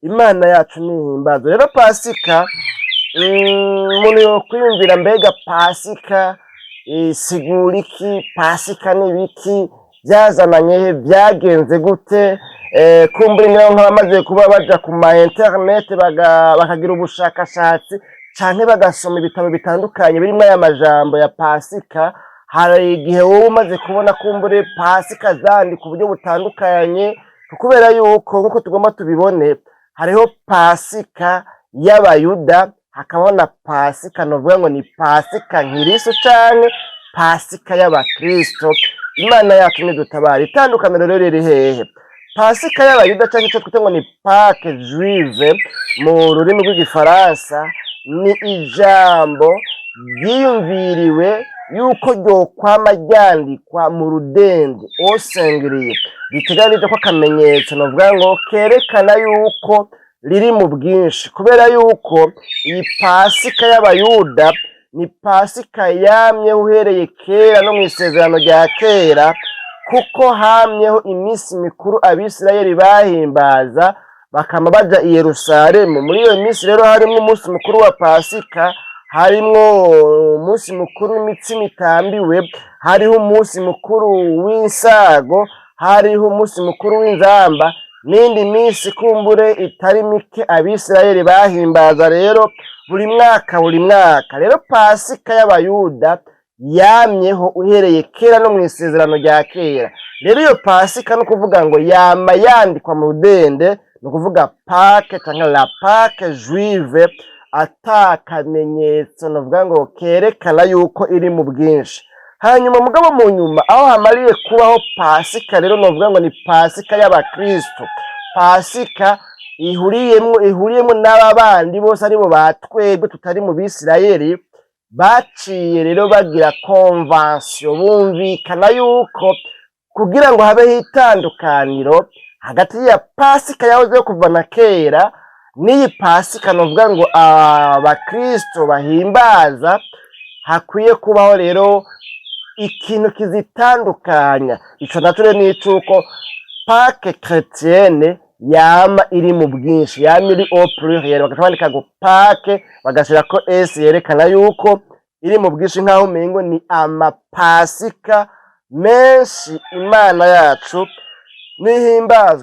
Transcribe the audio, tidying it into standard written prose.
Imana yacu nihimbazwe. Rero Pasika, umuntu yokwiyumvira: mbega Pasika isigura iki? Pasika ni ibiki? Byazananye he? Byagenze gute? Kumbura niyo nk'abamaze kuba baja ku ma internet, bakagira ubushakashatsi canke bagasoma ibitabo bitandukanye birimwo aya majambo ya Pasika. Hari igihe wowe umaze kubona kumbure Pasika zandika uburyo butandukanye, kubera yuko nk'uko tugomba tubibone, hariho Pasika y'Abayuda, hakabaho na Pasika novuga ngo ni Pasika nkirisu canke Pasika y'Abakristo. Imana yacu nidutabara. Itandukaniro rero riri hehe? Pasika y'Abayuda, canke ico twita ngo ni Pâque juive mu rurimi rw'Igifaransa, ni ijambo ryiyumviriwe yuko ryokwama ryandikwa mu rudende, au singulier, riteganije ko akamenyetso novuga ngo kerekana yuko riri mu bwinshi, kubera yuko iyi Pasika y'Abayuda ni Pasika yamye uhereye kera no mw'Isezerano rya Kera, kuko hamyeho iminsi mikuru Abisirayeli bahimbaza, bakama baja i Yerusalemu. Muri iyo minsi rero harimwo umunsi mukuru wa Pasika, harimwo umunsi mukuru w'imitsima itambiwe, hariho umunsi mukuru w'insago, hariho umunsi mukuru w'inzamba, n'indi minsi kumbure itari mike Abisirayeli bahimbaza rero buri mwaka, buri mwaka. Rero Pasika y'Abayuda yamyeho uhereye kera no mw'Isezerano rya Kera. Rero iyo Pasika no kuvuga ngo yama yandikwa mu rudende, ni ukuvuga Pâque canke la Pâque juive, ata kamenyetso novuga ngo kerekana yuko iri mu bwinshi. Hanyuma mugabo mu nyuma, aho hamariye kubaho Pasika rero novuga ngo ni Pasika y'Abakristo, Pasika ihuriyemwo n'aba bandi bose aribo batwebwe tutari mu Bisirayeli, baciye rero bagira convention, bumvikana yuko kugira ngo habeho itandukaniro hagati ya Pasika yahozeho kuva na kera n'iyi Pasika novuga ngo Abakristo bahimbaza, hakwiye kubaho rero ikintu kizitandukanya. Ico naco rero ni icuko Pâque chrétienne yama iri mu bwinshi, yama iri au pluriel, bagaca bandika ngo Pâque, bagashirako s yerekana yuko iri mu bwinshi, nk'aho umengo ni amapasika menshi. Imana yacu nihimbazwe.